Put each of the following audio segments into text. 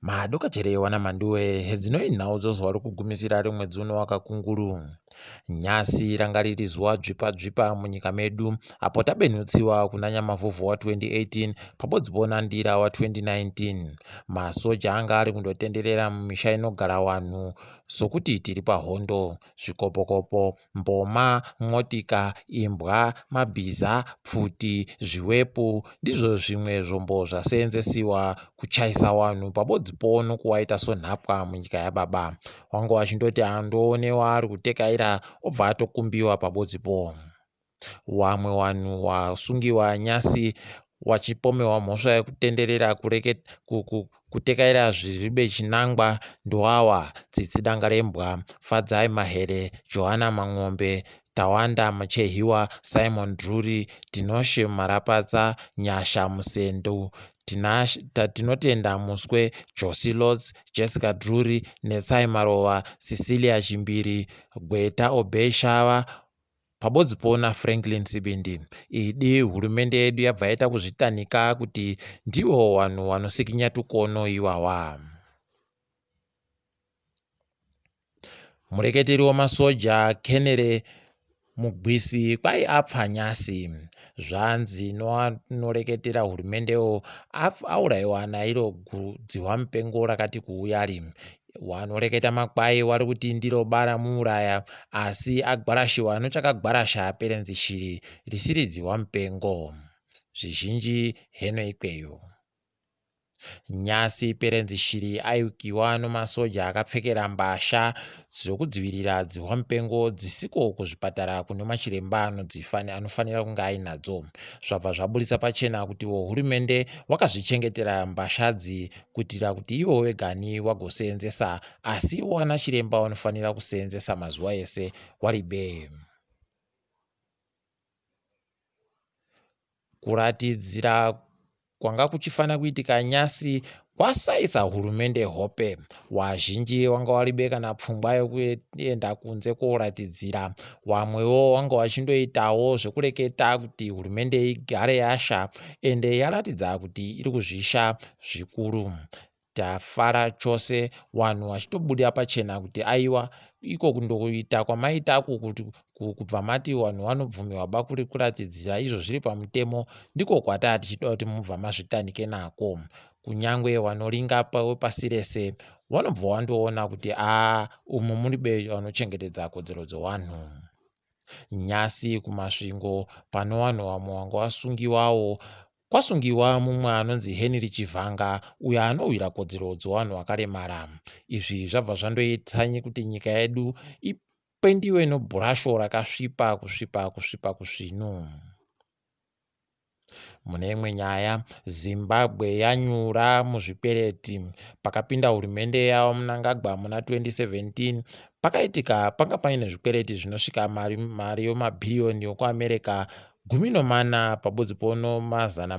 Madokachere wana Mhanduwe hedzinoi nhau dzozuva rokugumisira remwedzi uno wakakunguru. Nyasi ranga riri zuva dzvipa dzvipa munyika medu apo tabenhutsiwa kuna Nyamavhuvhu wa 2018 pabodzi pona Ndira wa 2019. Masoja anga ari kundotenderera mumisha inogara wanhu sokuti tiri pahondo. Zvikopokopo, mboma, motika, imbwa, mabhiza, pfuti, zviwepu ndizvo zvimwe zvombo zvaseenzesiwa kuchaisa wanhu pabodzipo nokuwaita sonhapwa munyika yababa. Wanga wachindoti andoone waari kutekaira obva atokumbiwa pabodzipo. Wamwe wanhu wasungiwa nyasi wachipomewa mhosva yekutenderera kutekaira zviribe chinangwa ndoawa Tsitsi Dangarembwa, Fadzai Mahere, Johanna Mang'ombe, Tawanda Muchehiwa, Simon Drury, Tinoshe Marapatsa, Nyasha Musendu, Tinotenda Muswe, Josie Lotz, Jessica Drury, Netsai Marova, Cecilia Chimbiri, Gweta Obey Shava, Pabodzipo naFranklin Sibindi. Idi hurumende yedu yabva yaita kuzvitanika kuti ndivo vanhu vanosikinya tukono iwawa. Mureketeri wemasoja Kenere Mugwisi kwai apfa nyasi. Zvanzi noanoreketera hurumendewo auraiwa nairo dzihwamupengo rakati kuuyari. Wanoreketa makwai wari kuti ndiro bara muuraya asi agwarashiwa nochakagwarasha perenzi shiri risiri dzihwamupengo. Zvizhinji heno ikweyo. Nyasi perenzi shiri aiukiwa nomasoja akapfekera mbasha dzokudzivirira dzihwamupengo dzisiko kuzvipatara kune machiremba anofanira kunge ainadzo. Zvabva zvaburitsa pachena kutiwo hurumende wakazvichengetera mbashadzi kuitira kuti ivo vegani wagoseenzesa asi wana chiremba wanofanira kuseenzesa mazuva ese waribe. Kuratidzira kwanga kuchifanira kuitika nyasi kwasaisa hurumende hope. Wazhinji wanga waribe kana pfungwa yokuenda kunze koratidzira. Wamwewo wanga wachindoitawo zvekureketa kuti hurumende igare yasha ende yaratidza kuti iri kuzvisha zvikuru. Tafara chose wanhu wachitobuda pachena kuti aiwa iko kundoita kwamaita uku kuti kubva mati wanhu wanobvumiwa ba kuri kuratidzira izvo zviri pamutemo ndiko kwataa tichida kuti mubva mazvitanike nako. Kunyangwe wanoringa pasi rese wanobva wandoona kuti aa umu muribe vanochengetedza kodzero dzewanhu. Nyasi kuMasvingo pane wanhu wamwe wanga wasungiwawo Kwasungiwa mumwe anonzi Henry Chivhanga uyo anorwira kodzero dzevanhu vakaremara. Izvi zvabva zvandoita kuti nyika yedu ipendiwe nobhurasho rakasvipa kusvipa kusvipa kusvinu. Mune imwe nyaya, Zimbabwe yanyura muzvikwereti. Pakapinda hurumende yaVaMnangagwa muna 2017, pakaitika panga paine zvikwereti zvinosvika mari, mari yemabhiriyoni ekuAmerica 14 pabodzi pono mazana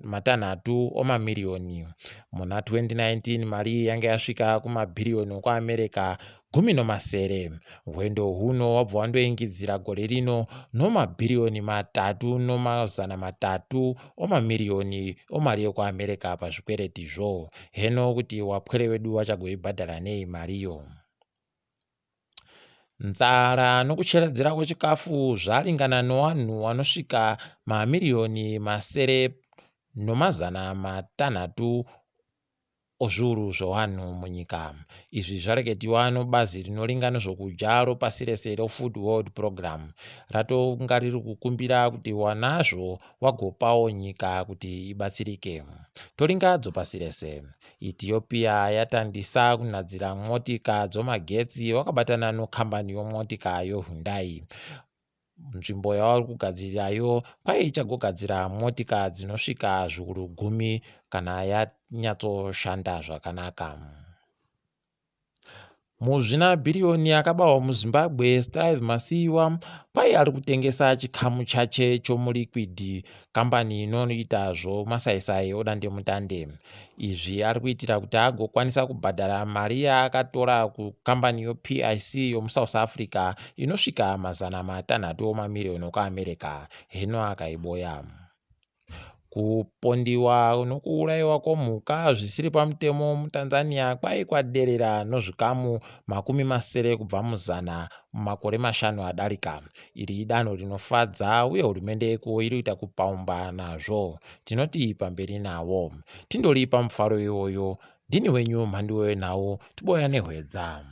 matanhatu omamiriyoni. Muna 2019 mari iyi yange yasvika kumabhiriyoni okuAmerica 17. Hwendo huno wabva wandoingidzira gore rino nomabhiriyoni matatu nomazana matatu omamiriyoni omari yokuAmerica pazvikweretizvo. Heno kuti wapwere wedu wachagoibhadhara nei mariyo. Nzara nokucheredzera kwechikafu zvaringana nowanhu wanosvika mamiriyoni masere nomazana matanhatu ozviuru zvewanhu munyika. Izvi zvareketiwa nobazi rinoringa nezvokudya ropasi rese reFood World Programme ratonga riri kukumbira kuti wanazvo wagopawo nyika kuti ibatsirike. Toringa dzopasi rese. Ethiopia yatandisa kunadzira motika dzomagetsi wakabatana nokambani yomotika yoHyundai. Nzvimbo yavari kugadzirirayo kwai ichagogadzira motika dzinosvika zviuru gumi kana yanyatsoshanda zvakanaka. Muzvinabhiriyoni akabawa muZimbabwe, Strive Masiyiwa, kwai ari kutengesa chikamu chache chomuLiquid, kambani inoita zvomasaisai odandemutande. Izvi ari kuitira kuti agokwanisa kubhadhara mari yaakatora kukambani yoPIC yomuSouth Africa inosvika 300 omamiriyoni okuAmerica. Heno akaiboya. Kupondiwa nokuurayiwa kwomhuka zvisiri pamutemo muTanzania kwai kwaderera nozvikamu 60 kubva muzana mumakore mashanu adarika. Iri idanho rinofadza uye hurumende yeko iri kuita kupaumba nazvo. Tinoti pamberi navo. Tindori pamufaro iwoyo. Ndini wenyu mhanduwe wenhau, Tiboya Nehwedza.